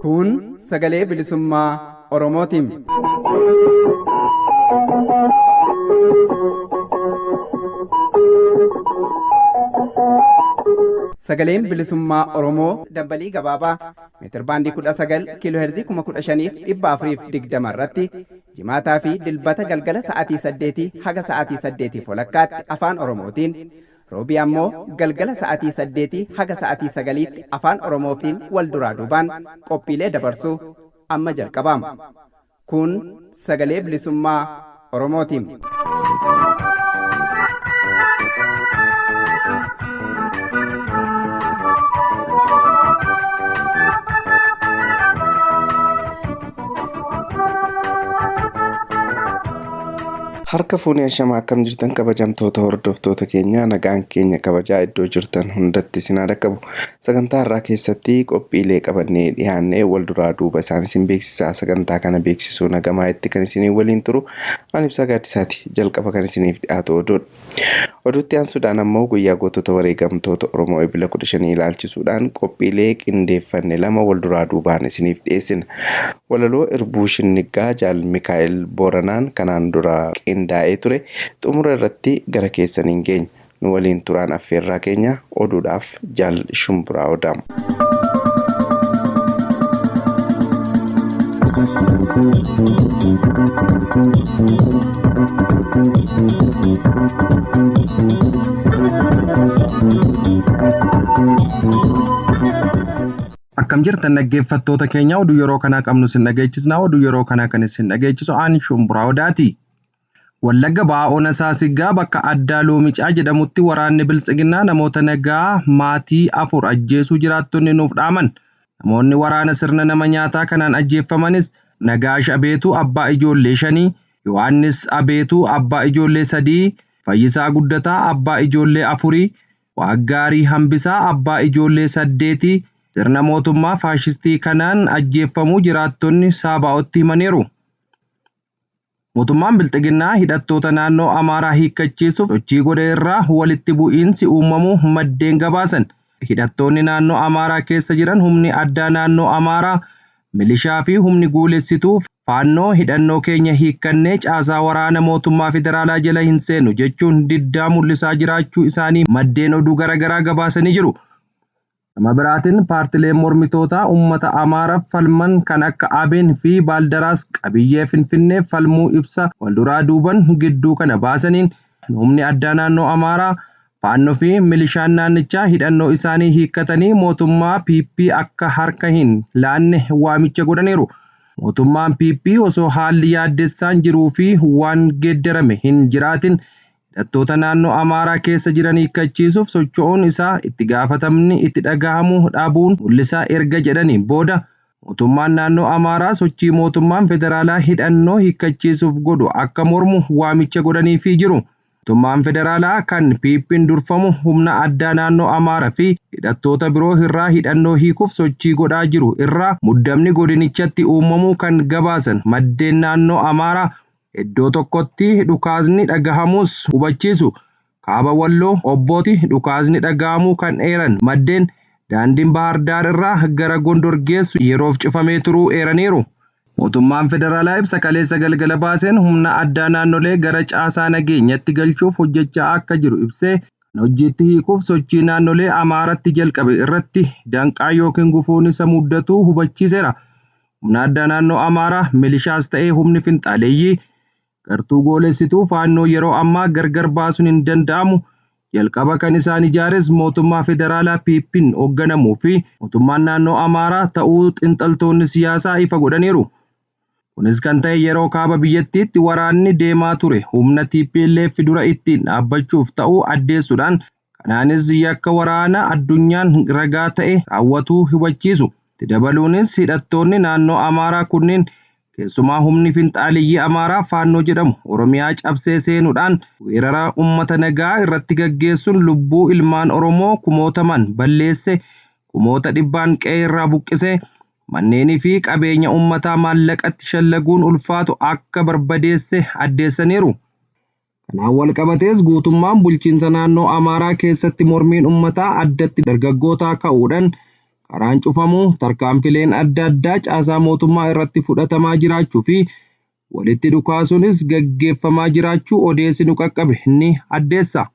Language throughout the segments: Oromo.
Kun sagalee bilisummaa Oromootiin. Sagaleen bilisummaa Oromoo dambalii gabaabaa meetirbaandii 19 kiiloo heerzii 15,420 irratti jimaataa fi dilbata galgala sa'aatii 8 haga sa'aatii 8 walakkaatti afaan Oromootiin roobii ammoo galgala sa'aatii 8 haga sa'aatii 9tti afaan Oromootiin wal duraa duubaan qophiilee dabarsuu amma jalqabama. Kun sagalee bilisummaa Oromootiin. Harka fuunee ashamaa akkam jirtan kabajamtoota hordoftoota keenyaa, nagaan keenya kabajaa iddoo jirtan hundatti isin haa dhaqqabu. Sagantaa har'aa keessatti qophiilee qabannee dhiyaannee wal duraa duuba isaan isin beeksisaa. Sagantaa kana beeksisuu nagamaa itti kan isinii waliin turu ani Ibsaa Gaaddisaati. Jalqaba kan isiniif dhiyaatu oduudha. Oduutti aansuudhaan ammoo guyyaa gootota wareegamtoota Oromoo Ebila 15 ilaalchisuudhaan qophiilee qindeeffanne lama wal duraa duubaan isiniif dhiyeessina. Walaloo Irbuu Shinniggaa Jaal Mikaa'el Booranaan kanaan dura qindaa'ee ture xumura irratti gara keessaniin geenya. Nu waliin turaan affeerraa keenya. Oduudhaaf Jaal Shumburaa Odaa. Akkam jirtan dhaggeeffattoota keenya, oduu yeroo kanaa qabnu isin dhageechisna. Oduu yeroo kanaa kan isin dhageechisu ani Shumburaa Odaati. Wallagga Bahaa Ona Saasiggaa bakka addaa Loomicaa jedhamutti waraanni Biltsiginnaa namoota nagaa maatii 4 ajjeesuu jiraattonni nuuf dhaaman. Namoonni waraana sirna nama nyaataa kanaan ajjeeffamanis Nagaash Abeetuu abbaa ijoollee 5, Yohaannis Abeetuu abbaa ijoollee 3, Fayyisaa Guddataa abbaa ijoollee 4, Waaggaarii Hambisaa abbaa ijoollee 8 sirna mootummaa faashistii kanaan ajjeeffamuu jiraattonni Saabaa'otti himaniiru. Mootummaan Bilxiginnaa hidhattoota naannoo Amaaraa hiikkachiisuuf sochii godhe irraa walitti bu'iinsi uumamuu maddeen gabaasan. Hidhattoonni naannoo Amaaraa keessa jiran humni addaa naannoo Amaaraa, milishaa fi humni guulessituu Faannoo hidhannoo keenya hiikkannee caasaa waraana mootummaa federaalaa jala hin seennu jechuun diddaa mul'isaa jiraachuu isaanii maddeen oduu garaagaraa gabaasanii jiru. Gama biraatiin paartileen mormitootaa uummata Amaaraaf falman kan akka Abin fi Baaldaraas qabiyyee Finfinneef falmuu ibsa walduraa duuban gidduu kana baasaniin humni addaa naannoo Amaaraa, Faannoo fi milishaan naannichaa hidhannoo isaanii hiikkatanii mootummaa PP akka harka hin laanne waamicha godhaniiru. Mootummaan PP osoo haalli yaaddessaan jiruu fi waan geeddarame hin jiraatin hidhattoota naannoo Amaaraa keessa jiran hiikkachiisuuf socho'uun isaa itti gaafatamni itti dhagahamuu dhabuun mul'isaa erga jedhaniin booda mootummaan naannoo Amaaraa sochii mootummaan federaalaa hidhannoo hiikkachiisuuf godhu akka mormu waamicha godhaniifii jiru. Mootummaan federaalaa kan PP'n durfamu humna addaa naannoo Amaaraa fi hidhattoota biroo irraa hidhannoo hiikuuf sochii godhaa jiru irraa muddamni godinichatti uumamuu kan gabaasan maddeen naannoo Amaaraa iddoo tokkotti dhukaasni dhagahamus hubachiisu. Kaaba Walloo Obbooti dhukaasni dhagahamuu kan eeran maddeen daandiin Bahar Daar irraa gara Gondor geessu yeroof cufamee turuu eeraniiru. Mootummaan federaalaa ibsa kaleessa galgala baaseen humna addaa naannolee gara caasaa nageenyatti galchuuf hojjechaa akka jiru ibsee kan hojiitti hiikuuf sochii naannolee Amaaratti jalqabe irratti danqaa yookiin gufuun isa muddatu hubachiiseera. Humna addaa naannoo Amaaraa milishaas ta'ee humni finxaaleeyyii gartuu goolessituu Faannoo yeroo ammaa gargar baasuun hin danda'amu. Jalqaba kan isaan ijaares mootummaa federaalaa PP'n hoogganamuu fi mootummaan naannoo Amaaraa ta'uu xiinxaltoonni siyaasaa ifa godhaniiru. Kunis kan ta'e yeroo kaaba biyyattiitti waraanni deemaa ture humna TPLF dura ittiin dhaabbachuuf ta'uu addeessuudhaan kanaanis yakka waraana addunyaan ragaa ta'e raawwatuu hubachiisu. Itti dabaluunis hidhattoonni naannoo Amaaraa kunneen keessumaa humni finxaaliyyii Amaaraa Faannoo jedhamu Oromiyaa cabsee seenuudhaan weerara uummata nagaa irratti gaggeessuun lubbuu ilmaan Oromoo kumootaman balleesse, kumoota dhibbaan qe'ee irraa buqqise, manneenii fi qabeenya uummataa maallaqatti shallaguun ulfaatu akka barbadeesse addeessaniiru. Kanaan wal qabatees guutummaan bulchiinsa naannoo Amaaraa keessatti mormiin uummataa addatti dargaggootaa ka'uudhaan karaan cufamuu, tarkaanfileen adda addaa caasaa mootummaa irratti fudhatamaa jiraachuu fi walitti dhukaasuunis gaggeeffamaa jiraachuu odeessi nu qaqqabe ni addeessa.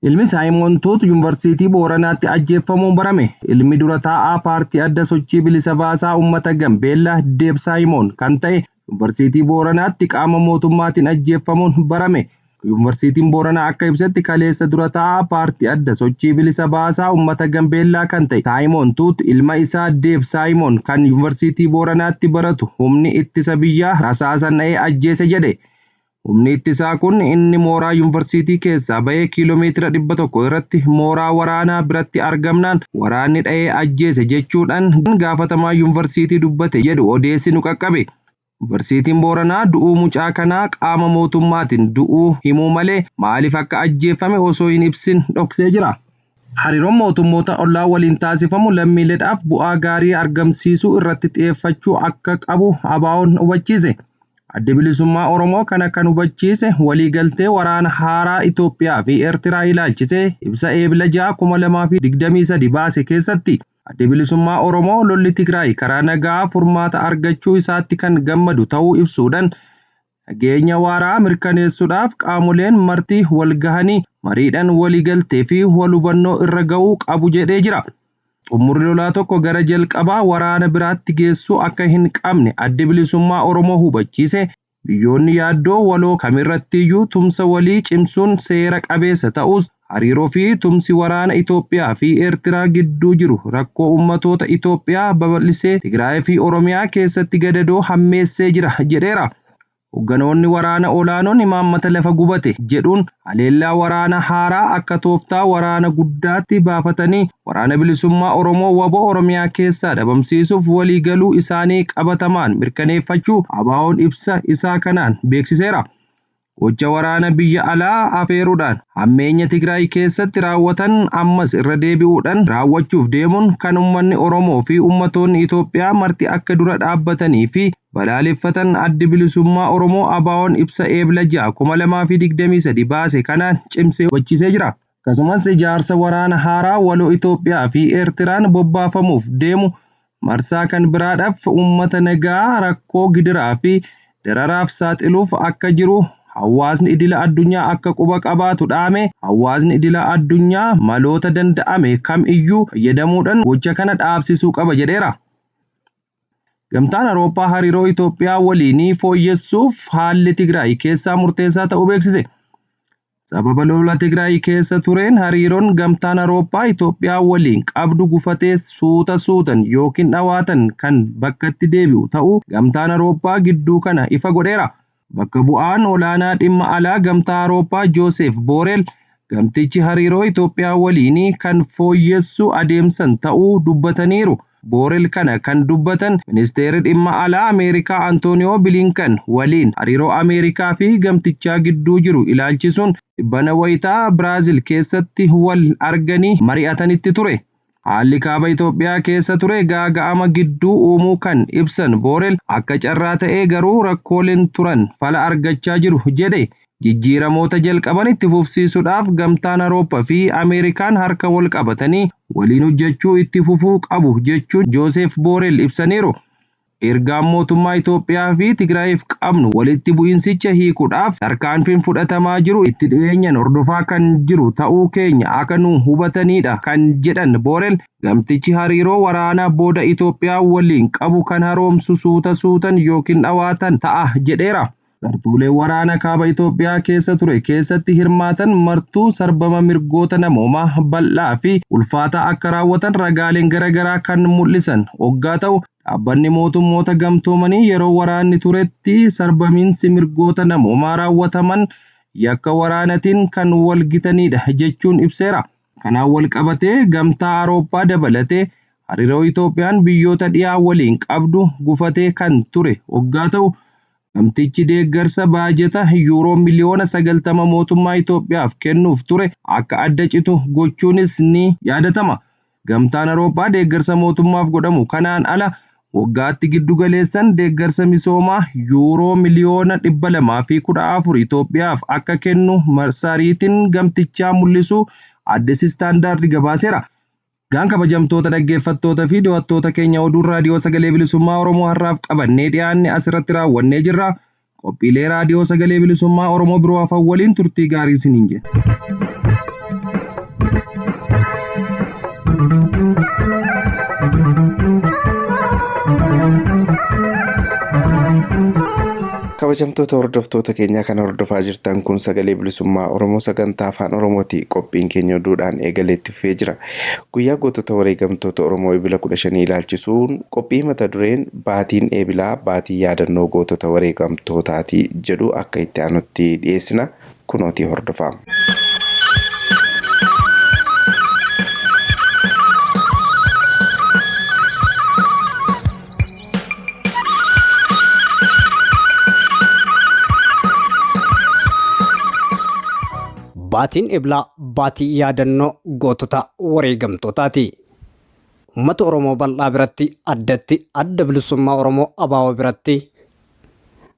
Ilmi Saayimoon Tuut Yuunivarsiitii Booranaatti ajjeefamuun barame. Ilmi dura taa'aa paartii adda sochii bilisa baasaa uummata Gambeellaa Deeb Saayimoon kan ta'e Yuunivarsiitii Booranaatti qaama mootummaatiin ajjeefamuun barame. Yuunivarsiitiin Booranaa akka ibsetti kaleessa dura taa'aa paartii adda sochii bilisa baasaa uummata Gambeellaa kan ta'e Saayimoon Tuut ilma isaa Deeb Saayimoon kan Yuunivarsiitii Booranaatti baratu humni ittisa biyyaa rasaasan dha'ee ajjeese jedhe. Humni ittisaa kun inni mooraa yuunivarsiitii keessaa bahee kiiloomeetira 100 irratti mooraa waraanaa biratti argamnaan waraanni dha'ee ajjeese jechuudhaan gaafatamaa yuunivarsiitii dubbate jedhu odeessi nu qaqqabe. Yuunivarsiitiin Booranaa du'uu mucaa kanaa qaama mootummaatiin du'uu himuu malee maaliif akka ajjeefame osoo hin ibsin dhoksee jira. Hariiroon mootummoota ollaa waliin taasifamu lammiileedhaaf bu'aa gaarii argamsiisuu irratti xiyyeeffachuu akka qabu ABO'n hubachiise. Addi Bilisummaa Oromoo kana kan hubachiise waliigaltee waraana haaraa Itoophiyaa fi Eertiraa ilaalchisee ibsa Eebila 6, 2023 baase keessatti. Addi Bilisummaa Oromoo lolli Tigraay karaa nagaa furmaata argachuu isaatti kan gammadu ta'uu ibsuudhaan nageenya waaraa mirkaneessuudhaaf qaamoleen marti wal gahanii mariidhaan waliigaltee fi wal hubannoo irra ga'uu qabu jedhee jira. Xumurri lolaa tokko gara jalqabaa waraana biraatti geessuu akka hin qabne Addi Bilisummaa Oromoo hubachiise. Biyyoonni yaaddoo waloo kamirrattiyyuu tumsa walii cimsuun seera qabeessa ta'us hariiroo fi tumsi waraana Itoophiyaa fi Eertiraa gidduu jiru rakkoo uummatoota Itoophiyaa babal'isee Tigraay fi Oromiyaa keessatti gadadoo hammeessee jira jedheera. Hoogganoonni waraana olaanoon imaammata lafa gubate jedhuun haleellaa waraana haaraa akka tooftaa waraana guddaatti baafatanii waraana bilisummaa Oromoo WBO Oromiyaa keessaa dhabamsiisuuf waliigaluu isaanii qabatamaan mirkaneeffachuu ABO'n ibsa isaa kanaan beeksiseera. Gocha waraana biyya alaa afeeruudhaan hammeenya Tigraay keessatti raawwatan ammas irra deebi'uudhaan raawwachuuf deemuun kan uummanni Oromoo fi uummattoonni Itoophiyaa marti akka dura dhaabbatanii fi balaaleffatan Addi Bilisummaa Oromoo ABO'n ibsa Eebila 6, 2023 baase kanaan cimsee hubachiisee jira. Akkasumas ijaarsa waraana haaraa waloo Itoophiyaa fi Eertiraan bobbaafamuuf deemu marsaa kan biraadhaaf uummata nagaa rakkoo gidiraa fi dararaaf saaxiluuf akka jiru hawaasni idila addunyaa akka quba qabaatu dhaame. Hawaasni idila addunyaa maloota danda'ame kam iyyuu fayyadamuudhaan gocha kana dhaabsisuu qaba jedheera. Gamtaan Awurooppaa hariiroo Itoophiyaa waliinii fooyyessuuf haalli Tigraay keessaa murteessaa ta'uu beeksise. Sababa lola Tigraay keessa tureen hariiroon gamtaan Awurooppaa Itoophiyaa waliin qabdu gufatee suuta suutan yookiin dhawaatan kan bakkatti deebi'u ta'uu gamtaan Awurooppaa gidduu kana ifa godheera. Bakka bu'aan olaanaa dhimma alaa gamtaa Awurooppaa Joosef Boorel gamtichi hariiroo Itoophiyaa waliinii kan fooyyessu adeemsan ta'uu dubbataniiru. Boorel kana kan dubbatan ministeerri dhimma alaa Ameerikaa Antooniyoo Bilinkan waliin hariiroo Ameerikaa fi gamtichaa gidduu jiru ilaalchisuun dhibbana wayitaa Biraazil keessatti wal arganii mari'atanitti ture. Haalli kaaba Itoophiyaa keessa ture gaaga'ama gidduu uumuu kan ibsan Boorel akka carraa ta'ee garuu rakkooleen turan fala argachaa jiru jedhe. Jijjiiramoota jalqaban itti fufsiisuudhaaf gamtaan Awurooppaa fi Ameerikaan harka wal qabatanii waliin hojjechuu itti fufuu qabu jechuun Joosef Boorel ibsaniiru. Ergaan mootummaa Itoophiyaa fi Tigraayiif qabnu walitti bu'insicha hiikuudhaaf tarkaanfiin fudhatamaa jiru itti dhiyeenyaan hordofaa kan jiru ta'uu keenya akka nu hubatanidha kan jedhan Boorel gamtichi hariiroo waraanaa booda Itoophiyaa waliin qabu kan haroomsu suuta suutan yookiin dhawaatan ta'a jedheera. Gartuuleen waraana kaaba Itoophiyaa keessa ture keessatti hirmaatan martuu sarbama mirgoota namoomaa bal'aa fi ulfaataa akka raawwatan ragaaleen garaagaraa kan mul'isan hoggaa ta'u dhaabbanni mootummoota gamtoomanii yeroo waraanni turetti sarbamiinsi mirgoota namoomaa raawwataman yakka waraanatiin kan wal gitanidha jechuun ibseera. Kanaan wal qabatee gamtaa Awurooppaa dabalatee hariiroo Itoophiyaan biyyoota dhiyaa waliin qabdu gufatee kan ture hoggaa ta'u gamtichi deeggarsa baajata yuuroo miliyoona 90 mootummaa Itoophiyaaf kennuuf ture akka adda citu gochuunis ni yaadatama. Gamtaan Awurooppaa deeggarsa mootummaaf godhamu kanaan ala waggaatti giddu galeessan deeggarsa misoomaa yuuroo miliyoona 214 Itoophiyaaf akka kennu marsariitiin gamtichaa mul'isu Addis Istaandaard gabaaseera. Gaan kabajamtoota dhaggeeffattoota fi daawwattoota keenya oduun raadiyoo sagalee bilisummaa Oromoo har'aaf qabannee dhiyaanne asirratti raawwannee jirra. Qophiilee raadiyoo sagalee bilisummaa Oromoo biroo hafan waliin turtii gaarii isiniin jenna. Kabajamtoota hordoftoota keenyaa kan hordofaa jirtan kun sagalee bilisummaa Oromoo sagantaa afaan Oromooti. Qophiin keenya oduudhaan eegalee itti fufee jira. Guyyaa gootota wareegamtoota Oromoo Ebila 15 ilaalchisuun qophii mata dureen baatiin eebilaa baatii yaadannoo gootota wareegamtootaati jedhu akka itti aanutti dhiyeessina. Kunootii hordofaa. Baatiin Eblaa baatii yaadannoo gootota wareegamtootaati. Uummata Oromoo bal'aa biratti addatti adda bilisummaa Oromoo ABO biratti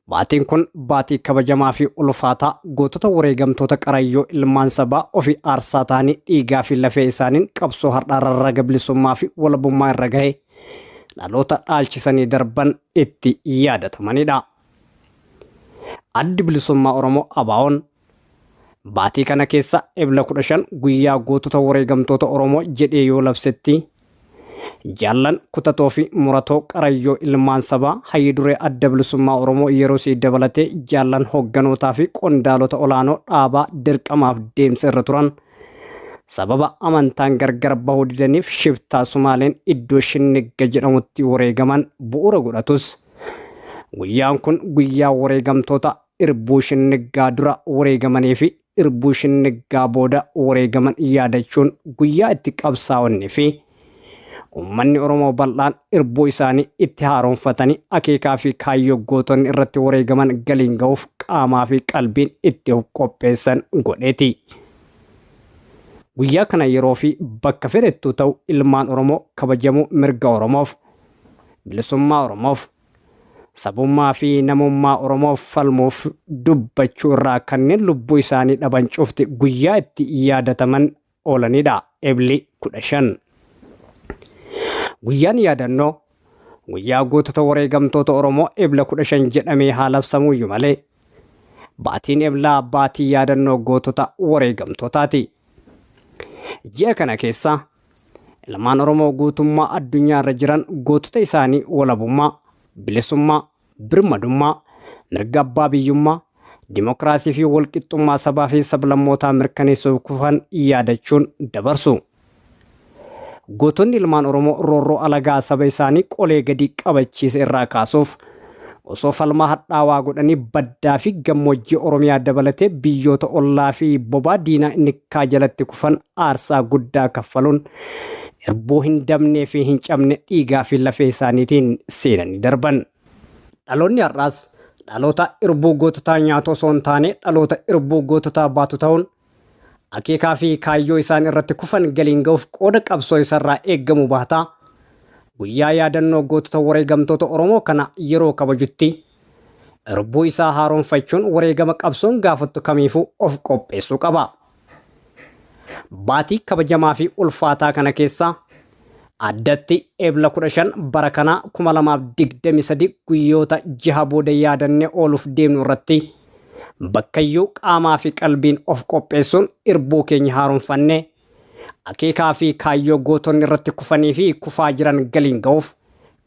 baatiin kun baatii kabajamaa fi ulfaataa gootota wareegamtoota qarayyoo ilmaan sabaa ofii aarsaa ta'anii dhiigaa fi lafee isaaniin qabsoo har'aa rarraga bilisummaa fi walabummaa irra gahe dhaloota dhaalchisanii darban itti yaadatamanidha. Addi bilisummaa Oromoo ABO'n baatii kana keessa Ebla 15 guyyaa gootota wareegamtoota Oromoo jedhee yoo labsetti jaallan kutatoo fi muratoo qarayyoo ilmaan sabaa hayyi duree adda bilisummaa Oromoo yeroo sii dabalatee jaallan hoogganootaa fi qondaalota olaanoo dhaabaa dirqamaaf deemsa irra turan sababa amantaan gargar bahuu didaniif shiftaa Sumaaleen iddoo Shinnigga jedhamutti wareegaman bu'uura godhatus guyyaan kun guyyaa wareegamtoota irbuu Shinniggaa dura wareegamanii fi irbuu Shinniggaa booda wareegaman yaadachuun guyyaa itti qabsaa'onnii fi uummanni Oromoo bal'aan irbuu isaanii itti haaromfatanii akeekaa fi kaayyoo gootonni irratti wareegaman galiin ga'uuf qaamaa fi qalbiin itti of qopheessan godheeti. Guyyaa kana yeroo fi bakka fedhettuu ta'u ilmaan Oromoo kabajamuu mirga Oromoof, bilisummaa Oromoof, sabummaa fi namummaa Oromoof falmuuf dubbachuu irraa kanneen lubbuu isaanii dhaban cufti guyyaa itti yaadataman oolanidha. Ebli 15. Guyyaan yaadannoo guyyaa gootota wareegamtoota Oromoo Ebla 15 jedhamee haa labsamuyyuu malee baatiin Eblaa baatii yaadannoo gootota wareegamtootaati. Ji'a kana keessa ilmaan Oromoo guutummaa addunyaa irra jiran gootota isaanii walabummaa, bilisummaa, birmadummaa, mirga abbaa biyyummaa, dimokiraasii fi walqixxummaa sabaa fi sablammootaa mirkaneessuuf kufan yaadachuun dabarsu. Gootonni ilmaan Oromoo roorroo alagaa saba isaanii qolee gadi qabachiise irraa kaasuuf osoo falmaa hadhaawaa godhanii baddaa fi gammoojjii Oromiyaa dabalatee biyyoota ollaa fi bobaa diinaa innikkaa jalatti kufan aarsaa guddaa kaffaluun irbuu hin dabnee fi hin cabne dhiigaa fi lafee isaaniitiin seenanii darban. Dhaloonni har'aas dhaloota irbuu goototaa nyaatu osoo hin taane dhaloota irbuu goototaa baatu ta'uun akeekaa fi kaayyoo isaan irratti kufan galiin ga'uuf qooda qabsoo isarraa eeggamu baataa guyyaa yaadannoo gootota wareegamtoota Oromoo kana yeroo kabajutti irbuu isaa haaromfachuun wareegama qabsoon gaafattu kamiifuu of qopheessuu qaba. Baatii kabajamaa fi ulfaataa kana keessa addatti Ebla 15 bara kana 2023 guyyoota jiha booda yaadannee ooluuf deemnu irratti bakkayyuu qaamaa fi qalbiin of qopheessuun irbuu keenya haaromfannee akeekaa fi kaayyoo gootonni irratti kufanii fi kufaa jiran galiin ga'uuf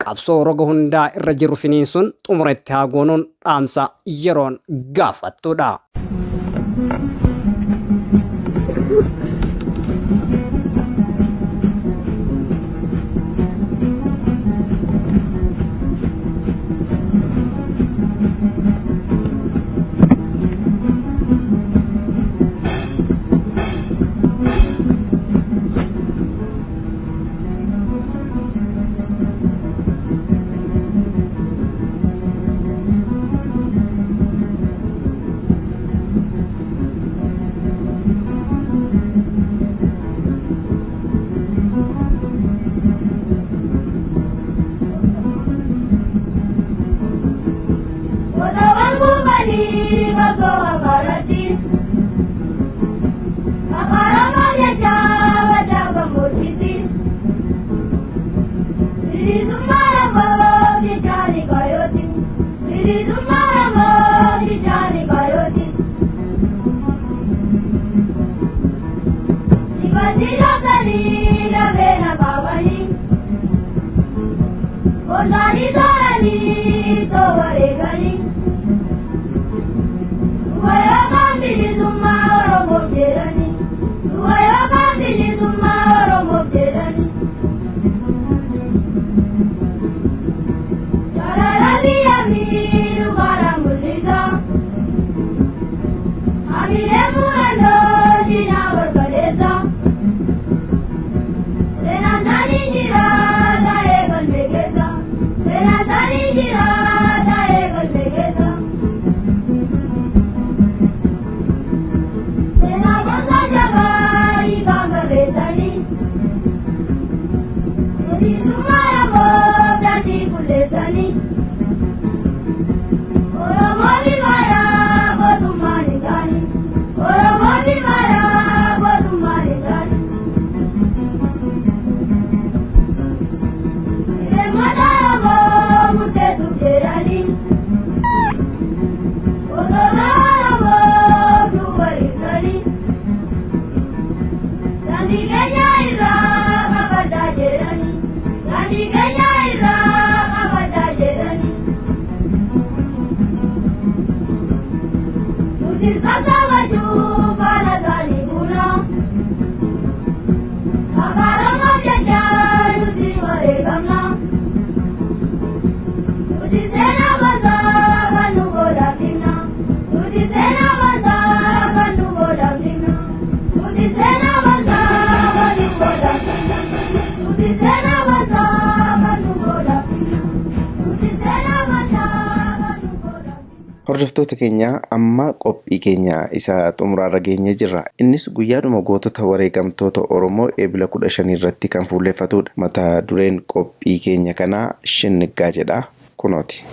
qabsoo roga hundaa irra jiru finiinsuun xumura itti haa goonuun dhaamsa yeroon gaafattudha. Hordoftoota keenya, amma qophii keenya isa xumuraarra geenyee jirra. Innis guyyaadhuma gootota wareegamtoota Oromoo Eebila 15 irratti kan fuulleeffatudha. Mata dureen qophii keenya kanaa Shinniggaa jedha. Kunooti.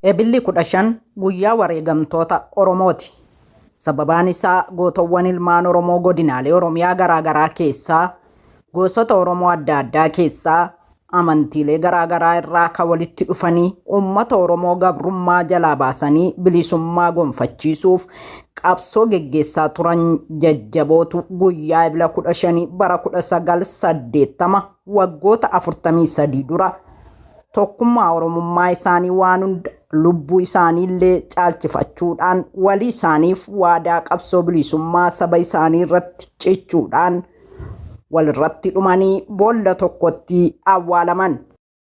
Ebilli 15 guyyaa wareegamtoota Oromooti. Sababaan isaa gootowwan ilmaan Oromoo godinaalee Oromiyaa garaagaraa keessaa, gosoota Oromoo adda addaa keessaa, amantiilee garaagaraa irraa kan walitti dhufanii uummata Oromoo gabrummaa jalaa baasanii bilisummaa gonfachiisuuf qabsoo geggeessaa turan jajjabootu guyyaa Ebila 15 bara 1980, waggoota 43 dura, tokkummaa Oromummaa isaanii waan hunda lubbuu isaanii illee caalchifachuudhaan walii isaaniif waadaa qabsoo bilisummaa saba isaanii irratti cichuudhaan walirratti dhumanii boolla tokkotti awwaalaman.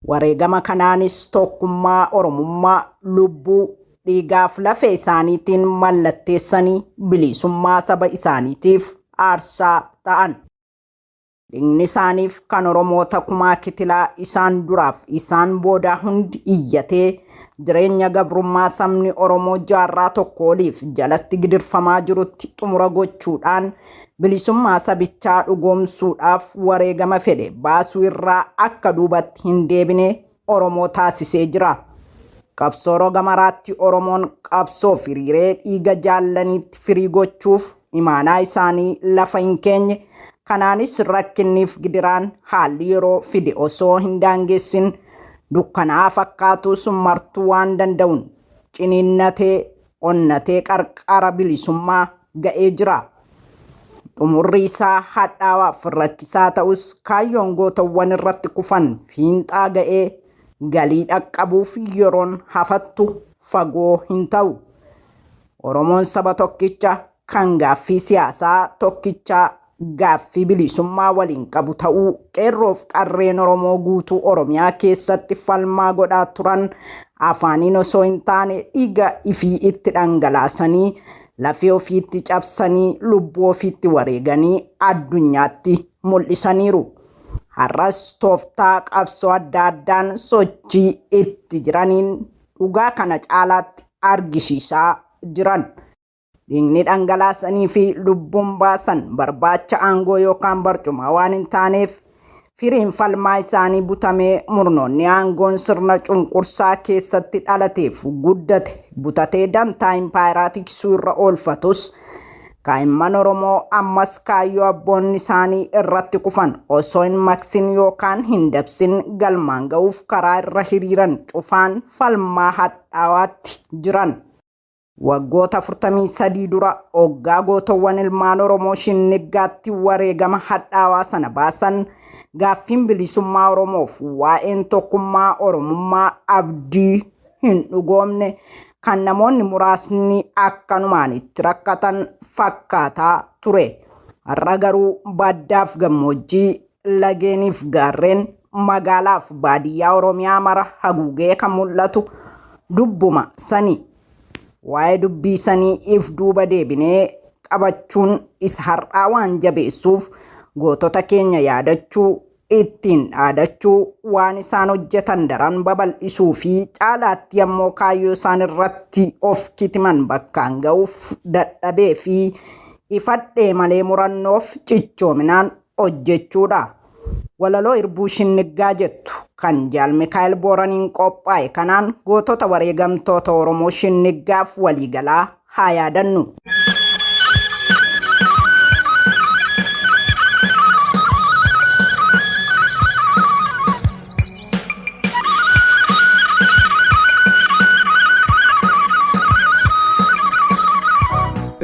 Wareegama kanaanis tokkummaa Oromummaa lubbuu, dhiigaaf lafee isaaniitiin mallatteessanii bilisummaa saba isaaniitiif aarsaa ta'an. Dhiigni isaaniif kan Oromoota kumaa kitilaa isaan duraaf isaan boodaa hundi iyyatee jireenya gabrummaa sabni Oromoo jaarraa tokko oliif jalatti gidirfamaa jirutti xumura gochuudhaan bilisummaa sabichaa dhugoomsuudhaaf wareegama fedhe baasuu irraa akka duubatti hin deebine Oromoo taasisee jira. Qabsoo roga maraatti Oromoon qabsoo firiiree dhiiga jaallaniitti firii gochuuf imaanaa isaanii lafa hin keenye. Kanaanis rakkinniif gidiraan haalli yeroo fide osoo hin daangessin, dukkanaa fakkaatus martuu waan danda'uun ciniinnatee onnatee qarqara bilisummaa ga'ee jira. Xumurri isaa hadhaawaaf rakkisaa ta'us, kaayyoon gootawwan irratti kufan fiinxaa ga'ee galii dhaqqabuuf yeroon hafattu fagoo hin ta'u. Oromoon saba tokkicha kan gaaffii siyaasaa tokkichaa, gaaffii bilisummaa waliin qabu ta'uu qeerroof qarreen Oromoo guutuu Oromiyaa keessatti falmaa godhaa turan afaaniin osoo hin taane dhiiga ifii itti dhangalaasanii, lafee ofiitti cabsanii, lubbuu ofiitti wareeganii addunyaatti mul'isaniiru. Har'as tooftaa qabsoo adda addaan sochii itti jiraniin dhugaa kana caalaatti argisiisaa jiran. Dhiigni dhangalaasanii fi lubbuun baasan barbaacha aangoo yookaan barcumaa waan hin taaneef firiin falmaa isaanii butamee murnoonni aangoon sirna cunqursaa keessatti dhalateef guddate butatee dantaa impaayeraa tiksuu irra oolfatus kaa'imman Oromoo ammas kaayyoo abboonni isaanii irratti kufan osoo hin maqsin yookaan hin dabsin galmaan ga'uuf karaa irra hiriiran cufaan falmaa hadhaawaatti jiran. Waggoota 43 dura hoggaa gootowwan ilmaan Oromoo Shinniggaatti wareegama hadhaawaa sana baasan gaaffiin bilisummaa Oromoof waa'een tokkummaa Oromummaa abdii hin dhugoomne kan namoonni muraasni akkanumaan itti rakkatan fakkaataa ture. Har'a garuu baddaaf gammoojjii lageeniif gaarreen magaalaaf baadiyyaa Oromiyaa mara haguugee kan mul'atu dubbuma sani. Waa'ee dubbii sanii if duuba deebinee qabachuun isa har'aa waan jabeessuuf gootota keenya yaadachuu, ittiin dhaadachuu, waan isaan hojjetan daran babal'isuu fi caalaatti ammoo kaayyoo isaan irratti of kitiman bakkaan ga'uuf dadhabee fi ifadhee malee murannoof cichoominaan hojjechuudha. Walaloo Irbuu Shinniggaa jettu kan Jaal Mikaa'el Booraniin qophaa'e kanaan gootota wareegamtoota Oromoo Shinniggaaf waliigalaa haa yaadannu.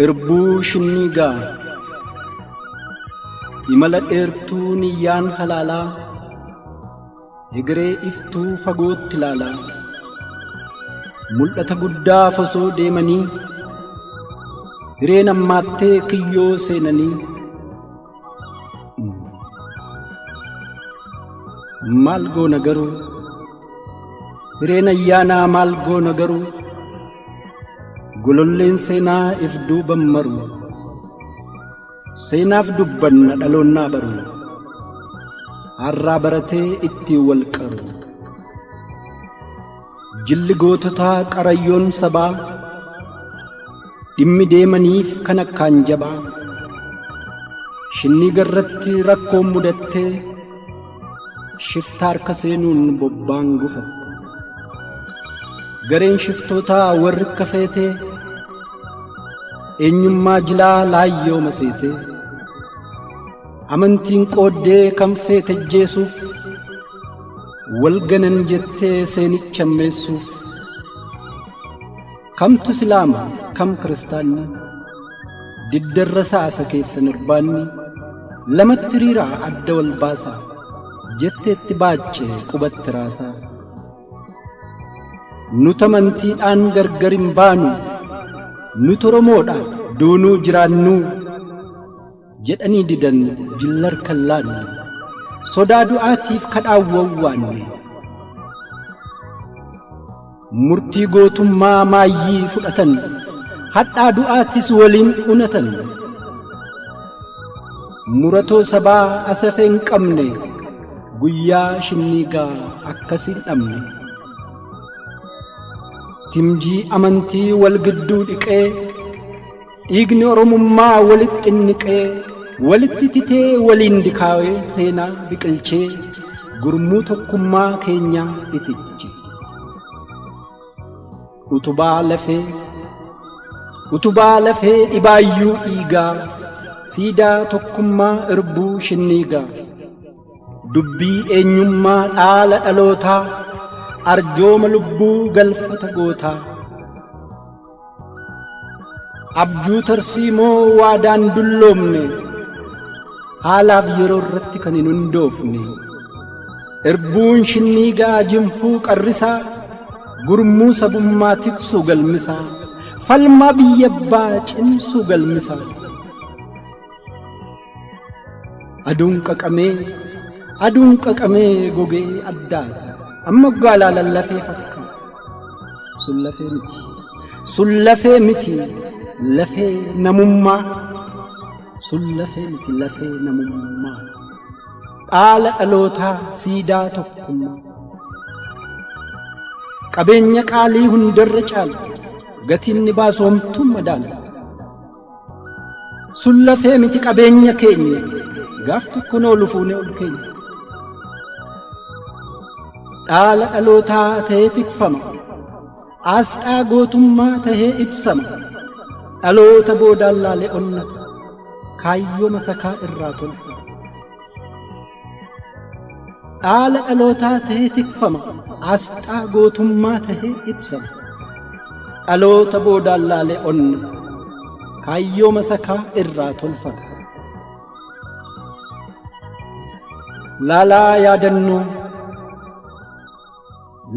Irbuu Shinnigaa imala dheertuu niyyaan halaalaa egeree iftuu fagootti ilaalaa mul'ata guddaa osoo deemanii hireen ammaattee kiyyoo seenanii maal goona garuu hireen ayyaanaa maal goona garuu gololleen seenaa if duuban maru seenaaf dubbanna dhaloonnaa baru har'aa baratee ittiin wal qaru jilli goototaa qarayyoon sabaa dhimmi deemaniif kan akkaan jabaa shinni garratti rakkoon mudattee shifta harka seenuun bobbaan gufatte gareen shiftootaa warri kafeetee eenyummaa jilaa laayyoo maseetee amantiin qooddee kan feete jeesuuf wal ganan jettee seenicha ammeessuuf kamtu islaama kam kiristaanni diddarra saasa keessan irbaanni lamatti riiraa adda wal baasaa jetteetti baacce qubatti raasaa nuti amantiidhaan gargar hin baanu nuti Oromoodha duunuu jiraannuu jedhanii didan jillar kan laanne sodaa du'aatiif kadhaan wawwaanne murtii gootummaa maayyii fudhatan hadhaa du'aatis waliin unatan muratoo sabaa asafee hin qabne guyyaa shinniigaa akkasiin dhabne timjii amantii wal gidduu dhiqee dhiigni oromummaa walitti xinniqee walitti titee waliin dikaawee seenaa biqilchee gurmuu tokkummaa keenyaa itiche utubaa lafee dhibaayyuu dhiigaa siidaa tokkummaa irbuu shinniigaa dubbii eenyummaa dhaala dhalootaa arjooma lubbuu galfata gootaa abjuu tarsiimoo waadaan dulloomne haalaaf yeroo irratti kan hin hundoofne irbuun shinniigaa jinfuu qarrisaa gurmuu sabummaa tiksu galmisaa falmaa biyya abbaa cimsu galmisaa aduun qaqamee gogee addaata amma waggaa laalan lafee fakkaata sun lafee miti sun lafee miti lafee namummaa sun lafee miti lafee namummaa dhaala dhalootaa siidaa tokkummaa qabeenya qaalii hundarra caalu gatiin ni baasu homtuun madaala. Sun lafee miti qabeenya keenya gaaf tokko noolu fuunee ol keenya. Dhaala dhalootaa tahee tikfama. Asxaa gootummaa tahee ibsama. Dhaloota boodaan laalee onnata. Kaayyoo masakaa irraa tolfata. Dhaala dhalootaa tahee tikfama. Asxaa gootummaa tahee ibsama. Dhaloota boodaan laalee onnata. Kaayyoo masakaa irraa tolfata. Laalaa yaadannoo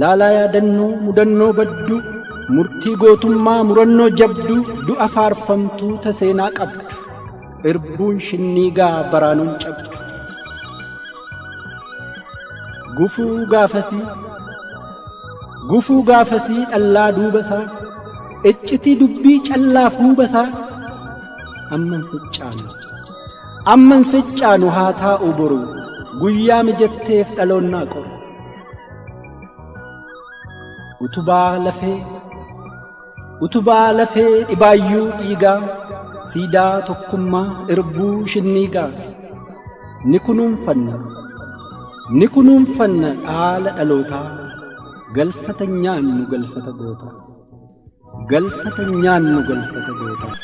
Laalaa yaadannoo mudannoo badduu murtii gootummaa murannoo jabduu du'a faarfamtuu ta seenaa qabdu irbuun shinniigaa baraanuun cabdu. Gufuu gaafasii Gufuu gaafasii dhallaa duuba isaa iccitii dubbii callaaf huuba isaa amman siccaanu amman siccaanu haa taa'u boru guyyaa mijatteef dhaloonnaa qoru. Utubaa lafee Utubaa lafee dhibaayyuu dhiigaa siidaa tokkummaa irbuu shinniigaa ni kunuunfanna ni kunuunfanna dhaala dhalootaa galfata nyaannu galfata gootaa galfata nyaannu galfata gootaa.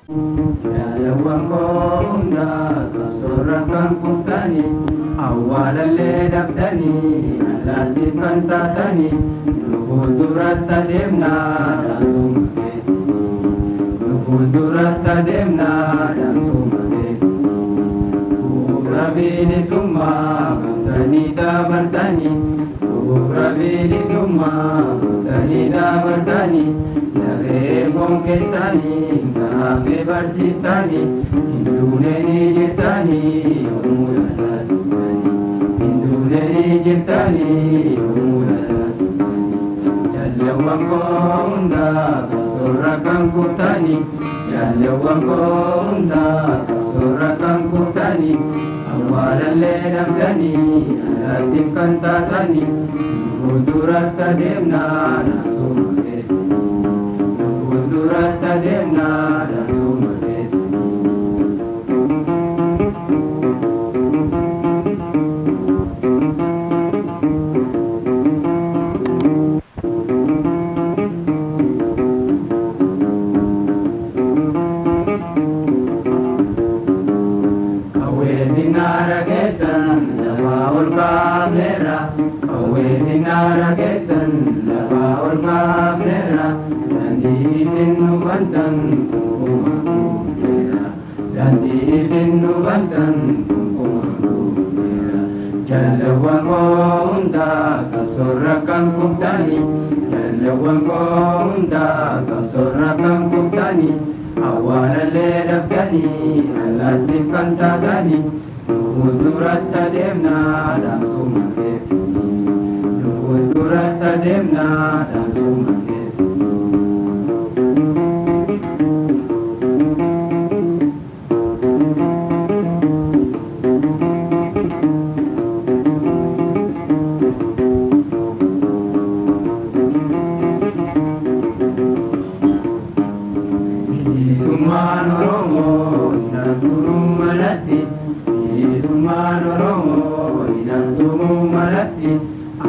Jaalawwan koo hundaa qabsoorra kan kuftanii awwaalallee dhabdanii allaattiif kan taatanii nu fuulduratti adeemnaa dhaamsuma keessanii nu fuulduratti adeemnaa dhaamsuma keessanii bu'uura bilisummaa guutanii dabartanii bu'uura bilisummaa guutanii dabartanii lafee foon keessanii gaaffii barsiiftanii hin duune ni jirtanii yoomuu laalaa hin duune ni jirtanii yoomuu laalaa jaalawwan koo hundaa qabsoorra kan kuftanii jaalawwan koo hundaa qabsoorra kan kuftanii awwaalallee dhabdanii allaattiif kan taatanii nu fuulduratti adeemnaa dhaamsuma keessanii nu fuulduratti adeemnaa dhaamsuma keessanii. Qawwee sinnaara keessan lafaa ol kaafneerra. Qawwee sinnaara keessan lafaa ol kaafneerra. Daandii isin nu bantan kunkuma guuteera. Daandii isin nu bantan kunkuma guuteera. Jaalawwan koo hundaa qabsoorra kan kuftanii. Jaalawwan koo hundaa qabsoorra kan kuftanii. Awwaalallee dhabdanii allaattiif kan taatanii nu fuulduratti adeemnaa dhaamsuma keessanii nu fuulduratti adeemnaa dhaamsuma keessanii. Bilisummaan Oromoo hin haftuu malatti. Bilisummaan Oromoo hin haftuu malatti.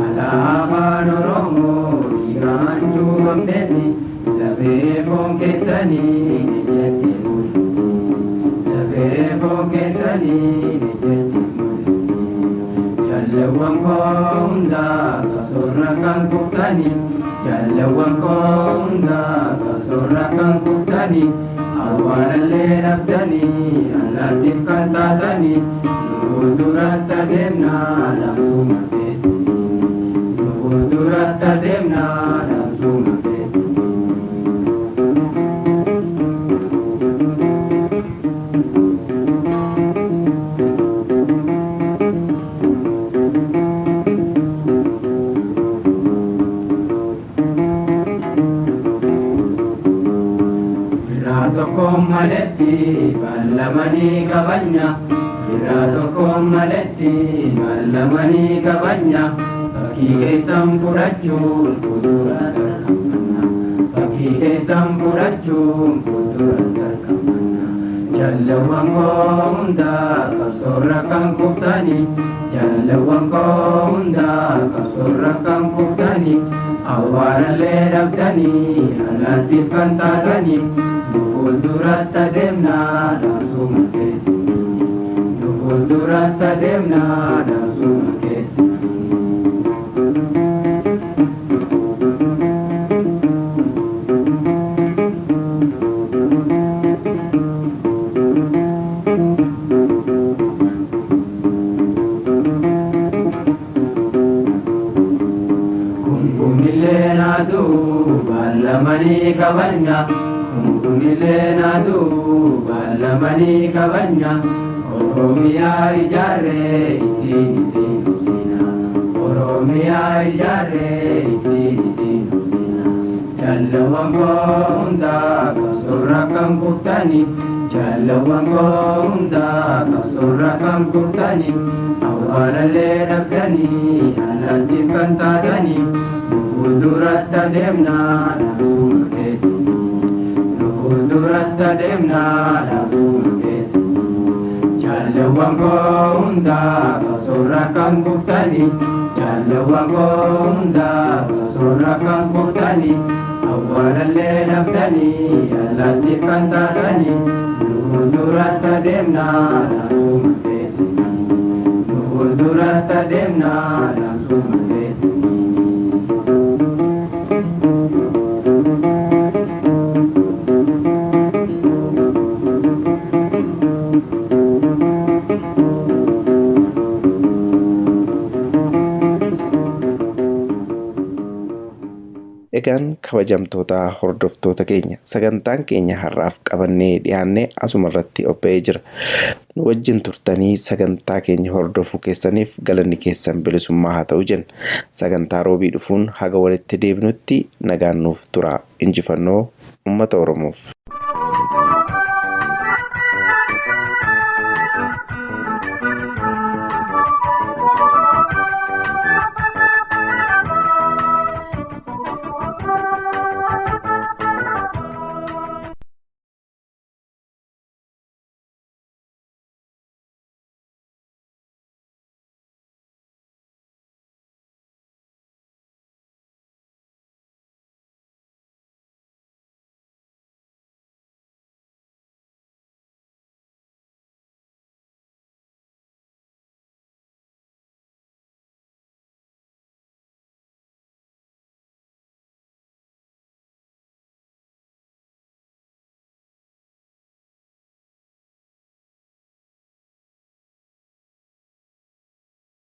Alaabaan Oromoo dhiigaan cuuphamteetti. Lafee foon keessanii ni jetti mul'atti. Lafee foon keessanii ni jetti mul'atti. Jaalawwan koo hundaa qabsoorra kan kuftanii. Jaalawwan koo hundaa qabsoorra kan kuftanii. Awwaalallee dhabdanii allaattiif kan taatanii nu fuulduratti adeemnaa dhaamsuma keessanii nu fuulduratti adeemnaa dhaamsuma keessanii. maletti ballamanii kabanya. Jirraa tokkoon maletti ballamanii kabanya. Fakkii keessan fudhachuun fuuldura tarkaanfanna. Fakkii keessan fudhachuun fuuldura tarkaanfanna. Jaalawwan koo hundaa qabsoorra kan kuftanii. Jaalawwan koo hundaa qabsoorra kan kuftanii. Awwaalallee dhabdanii alaattiif kan taatanii. Nu fuulduratti adeemnaa dhaamsuma keessanii. Nu fuulduratti adeemnaa dhaamsuma keessanii. Kumkumillee naaduu ballamanii kabanya. Kumkumillee naaduu ballamanii kabanya. Oromiyaa ijaarree ittiin isin ibsina. Oromiyaa ijaarree ittiin isin ibsina. Jaalawwan koo hundaa qabsoorra kan kuftanii. Jaalawwan koo hundaa qabsoorra kan kuftanii. Awwaalallee dhabdanii alaattiif kan taatanii. Nu fuulduratti adeemnaa dhaabsuma keessanii. Nu fuulduratti adeemnaa dhaabsuma keessanii. Jaalawwan koo hundaa qabsoorra kan kuftanii. Jaalawwan koo hundaa qabsoorra kan kuftanii. Awwaalallee dhabdanii alaattiif kan taatanii. Nu fuulduratti adeemnaa dhaabsuma keessanii. Nu fuulduratti adeemnaa dhaabsuma keessanii. Egaan kabajamtoota hordoftoota keenya sagantaan keenya har'aaf qabannee dhiyaannee asuma irratti obba'ee jira. Nu wajjin turtanii sagantaa keenya hordofuu keessaniif galanni keessan bilisummaa haa ta'u jenna. Sagantaa roobii dhufuun haga walitti deebinutti nagaan nuuf tura. Injifannoo uummata Oromoof.